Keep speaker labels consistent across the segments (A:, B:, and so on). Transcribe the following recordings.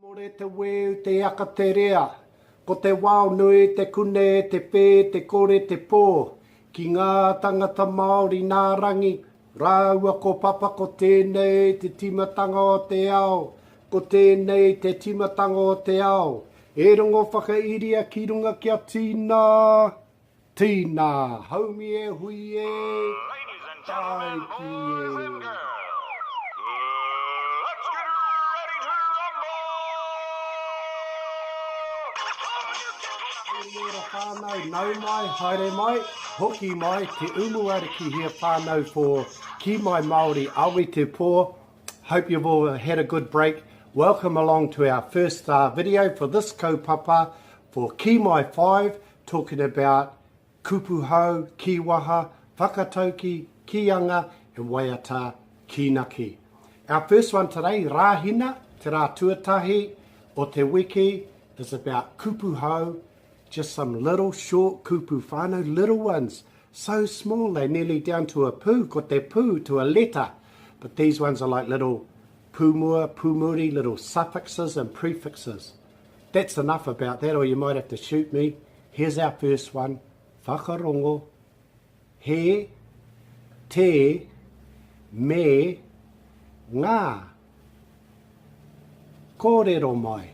A: More te weu, te aka te rea, Ko te wao nui, te kune, te pē, te kore, te pō, Ki ngā tangata Māori nā Rangi rāua ko Papa Ko tēnei te tīmatanga o te ao, Ko tēnei te tīmatanga o te ao, E rongo whakairia ki runga kia tīna, tīna, Haumi e hui e,
B: Ladies and gentlemen,
A: tāiki
B: boys
A: e.
B: and girls, let's get ready to rumble!
A: Mauri ora whānau, nau mai, haere mai, hoki mai, Te Umuariki here whānau for Ki Mai Māori Awe Te Pō. Hope you've all had a good break. Welcome along to our first uh, video for this kaupapa for Ki Mai 5, talking about kupu hou, kīwaha, whakatauki, kīanga, and waiata kīnaki. Our first one today, Rāhina, te rā tuatahi o te wiki, is about kupu hou, just some little short kupu whānau, little ones, so small they're nearly down to a pū, ko te pū to a letter. But these ones are like little pūmua, pūmuri, little suffixes and prefixes. That's enough about that, or you might have to shoot me. Here's our first one, whakarongo, he, te, me, ngā. Kōrero mai.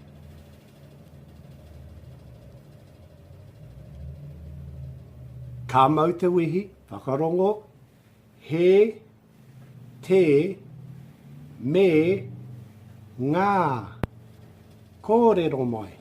A: Ka mau te wehi, whakarongo, he, te, me, ngā. Kōrero mai.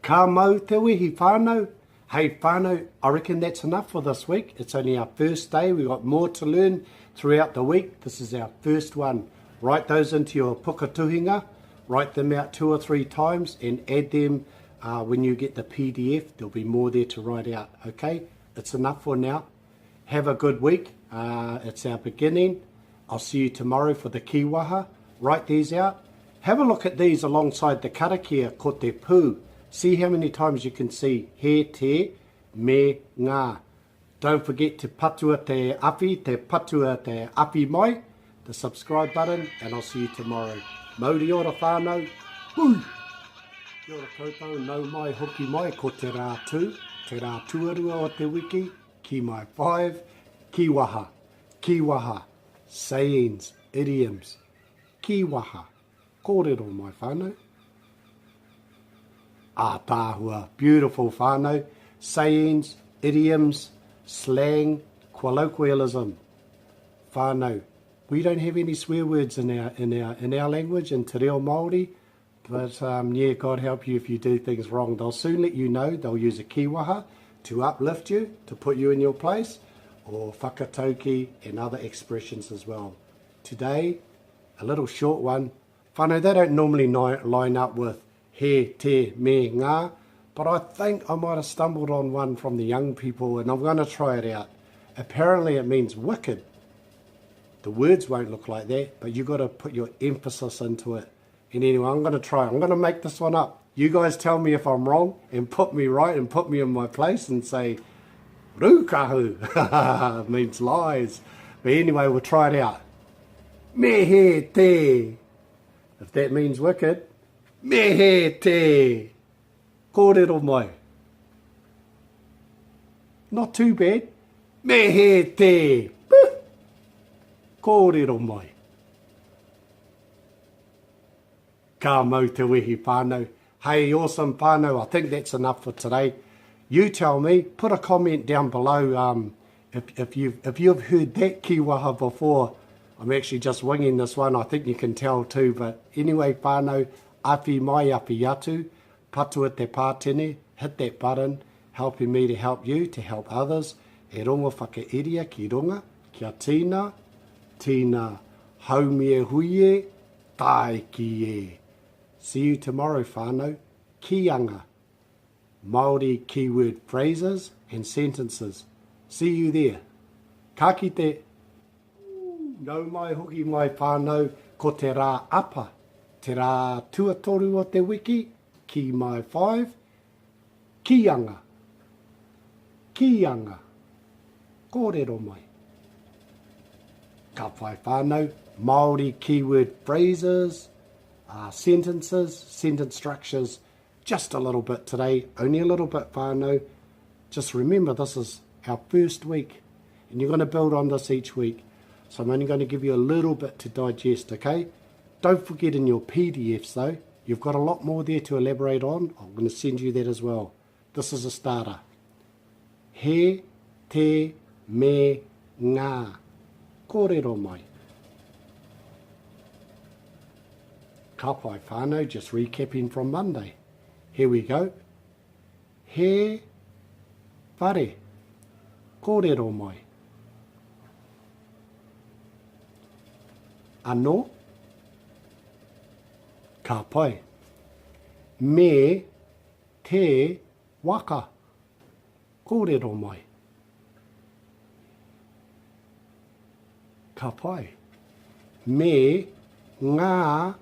A: Ka mau te wehi, whānau. Hey whānau, I reckon that's enough for this week. It's only our first day. We've got more to learn throughout the week. This is our first one. Write those into your puka tuhinga. Write them out two or three times and add them uh, when you get the PDF. There'll be more there to write out, okay? It's enough for now. Have a good week. Uh, it's our beginning. I'll see you tomorrow for the kīwaha. Write these out. Have a look at these alongside the karakia ko te pū. See how many times you can see he, te, me, ngā. Don't forget to patua te awhi, te patua te awhi mai, the subscribe button, and I'll see you tomorrow. Mauri ora whānau. Boo! Kia ora koutou, nau mai, hoki mai, ko te rā tū, te rā tuarua o te wiki, ki mai 5, kīwaha, kīwaha, sayings, idioms, kīwaha, kōrero mai whānau. Ātaahua, beautiful whānau, sayings, idioms, slang, colloquialism, whānau. We don't have any swear words in our, in our, in our language, in te reo Māori, but um, yeah, God help you if you do things wrong. They'll soon let you know. They'll use a kīwaha to uplift you, to put you in your place, or whakatauki and other expressions as well. Today, a little short one. Whānau, they don't normally line up with he, te, me, ngā, but I think I might have stumbled on one from the young people and I'm going to try it out. Apparently it means wicked. The words won't look like that, but you got to put your emphasis into it. And anyway, I'm going to try. I'm going to make this one up. You guys tell me if I'm wrong and put me right and put me in my place and say, Rūkahu means lies. But anyway, we'll try it out. Me he te. If that means wicked, me he te. Kōrero mai. Not too bad. Me he te. Puh. Kōrero mai. Ka mau te wehi whānau. Hey, awesome whānau, I think that's enough for today. You tell me, put a comment down below um, if, if, you've, if you've heard that kīwaha before. I'm actually just winging this one, I think you can tell too. But anyway, whānau, awhi mai, awhi atu, patua te pātene, hit that button, helping me to help you, to help others. E rongo whakairia ki runga, kia tīna, tīna, haumi e hui e, tāiki e. See you tomorrow, whānau. Kīanga. Māori keyword phrases and sentences. See you there. Ka kite. Nau mai hoki mai whānau, ko te rā apa, te rā tuatoru o te wiki, ki mai 5, kīanga, kīanga, kōrero mai. Ka whai whānau, Māori keyword phrases, uh, sentences, sentence structures, just a little bit today, only a little bit whānau. Just remember this is our first week and you're going to build on this each week. So I'm only going to give you a little bit to digest, okay? Don't forget in your PDFs though, you've got a lot more there to elaborate on. I'm going to send you that as well. This is a starter. He, te, me, ngā. Kōrero mai. Ka pai whānau, just recapping from Monday. Here we go. He whare. Kōrero mai. Anō. Ka pai. Me te waka. Kōrero mai. Ka pai. Me ngā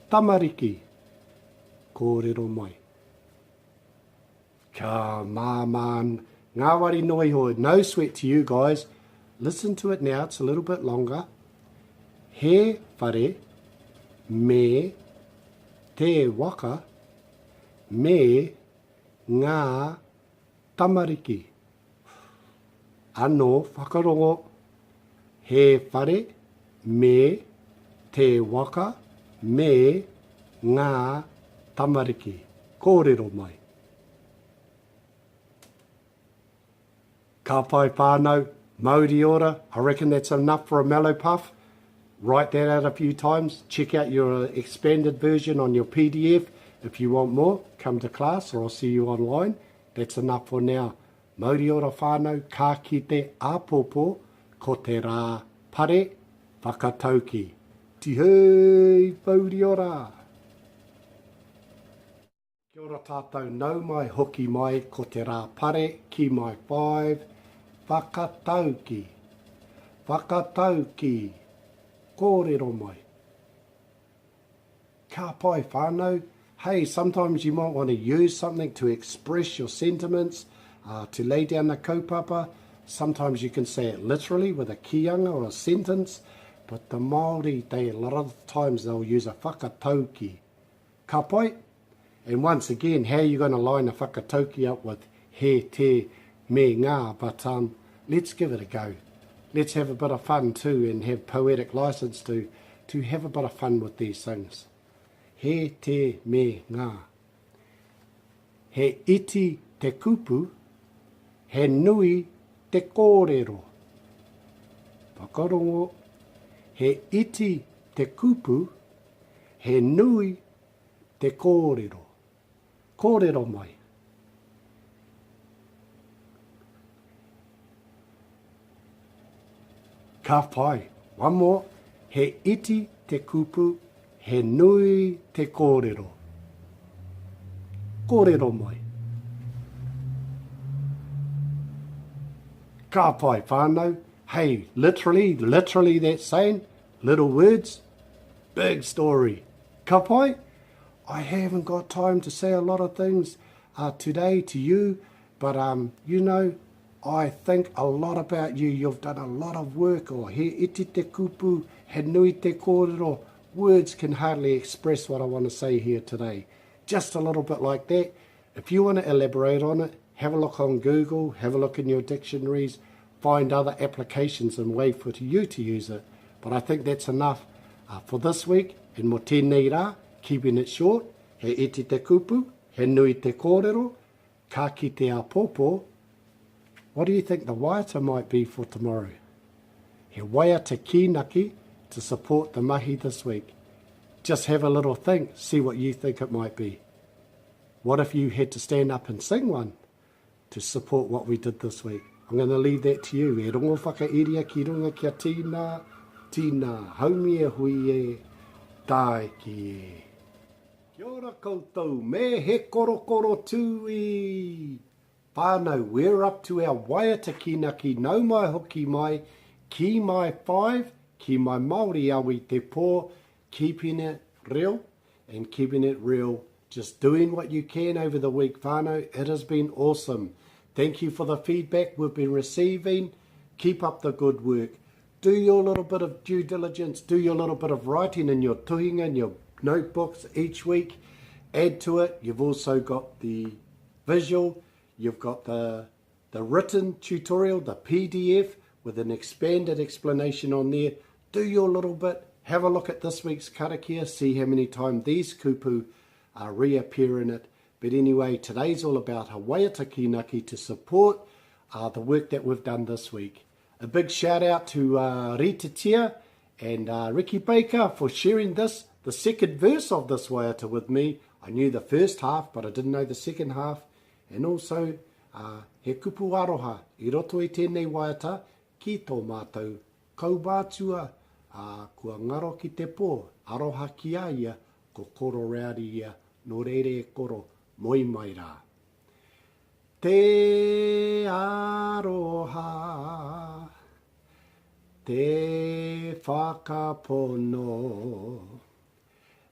A: tamariki. Kōrero mai. Ka māmā ngāwari noa iho. No sweat to you guys. Listen to it now, it's a little bit longer. He whare me te waka me ngā tamariki. Anō whakarongo, he whare me te waka me ngā tamariki. Kōrero mai. Ka pai whānau, mauri ora, I reckon that's enough for a mellow puff. Write that out a few times. Check out your expanded version on your PDF. If you want more, come to class or I'll see you online. That's enough for now. Mauri ora whānau, ka kite āpōpō, ko te rā pare, whakatauki. Tihei, mauri ora! Kia ora tātou, nau mai hoki mai ko te rā pare ki my five, whakatauki, whakatauki, kōrero mai. Ka pai whānau, hey, sometimes you might want to use something to express your sentiments, uh, to lay down the kaupapa. Sometimes you can say it literally with a kīanga or a sentence, but the Māori, they, a lot of times they'll use a whakatauki. Ka pai? And once again, how are you going to line a whakatauki up with he, te, me, ngā? But um, let's give it a go. Let's have a bit of fun too and have poetic license to, to have a bit of fun with these things. He, te, me, ngā. He iti te kupu, he nui te kōrero. Whakarongo, he iti te kupu, He nui te kōrero. Kōrero mai. Ka pai. One more. He iti te kupu, he nui te kōrero. Kōrero mai. Ka pai whānau. Hey, literally, literally that saying, little words, big story. Ka pai? I haven't got time to say a lot of things uh, today to you, but um, you know, I think a lot about you. You've done a lot of work. Or he iti te kupu, he nui te kōrero. Words can hardly express what I want to say here today. Just a little bit like that. If you want to elaborate on it, have a look on Google, have a look in your dictionaries, find other applications and way for you to use it. But I think that's enough uh, for this week. And mo tēnei rā, keeping it short, he iti te kupu, he nui te kōrero, ka ki te āpōpō. What do you think the waiata might be for tomorrow? He waiata kīnaki to support the mahi this week. Just have a little think, see what you think it might be. What if you had to stand up and sing one to support what we did this week? I'm going to leave that to you. E rongo whakairia ki runga kia tīnā, tīnā, haumi e hui e, tāiki e. Kia ora koutou, me he korokoro tūī! Whānau, we're up to our waiata kīnaki nau mai hoki mai, ki my five, ki my Māori awi te pō, keeping it real and keeping it real just doing what you can over the week whānau, it has been awesome. Thank you for the feedback we've been receiving. Keep up the good work. Do your little bit of due diligence, do your little bit of writing in your tuhinga, in your notebooks each week. Add to it. You've also got the visual, you've got the, the written tutorial, the PDF with an expanded explanation on there. Do your little bit. Have a look at this week's karakia, see how many times these kupu reappear in it. But anyway, today's all about Hawaiata Kinaki to support uh, the work that we've done this week. A big shout out to uh, Rita Tia and uh, Ricky Baker for sharing this, the second verse of this waiata with me. I knew the first half, but I didn't know the second half. And also, uh, he kupu aroha i roto i tēnei waiata ki tō mātou kaumātua, ā, kua ngaro ki te pō, aroha ki a ia, ko Koro Rowdy ia, nō reira e koro, moe mai rā. Te aroha, te whakapono,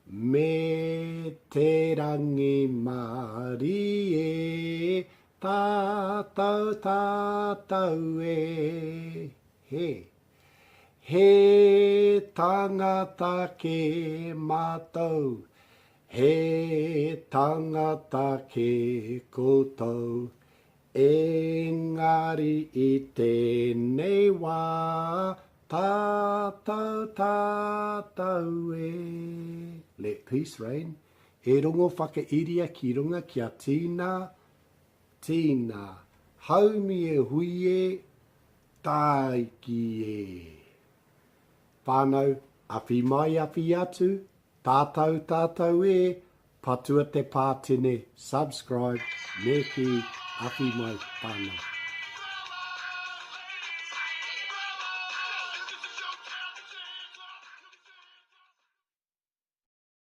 A: me te rangimārie, tātou, tātou e, he. He tangata kē mātou, he tangata kē koutou, engari i tēnei wā, tātou, tātou e. Let peace reign. E rongo whakairia ki runga kia tīna, tīna, haumi e hui e, Tāiki e. Whānau, awhi mai awhi atu, tātou tātou e, patua te pātene, subscribe, me kī, awhi mai whānau.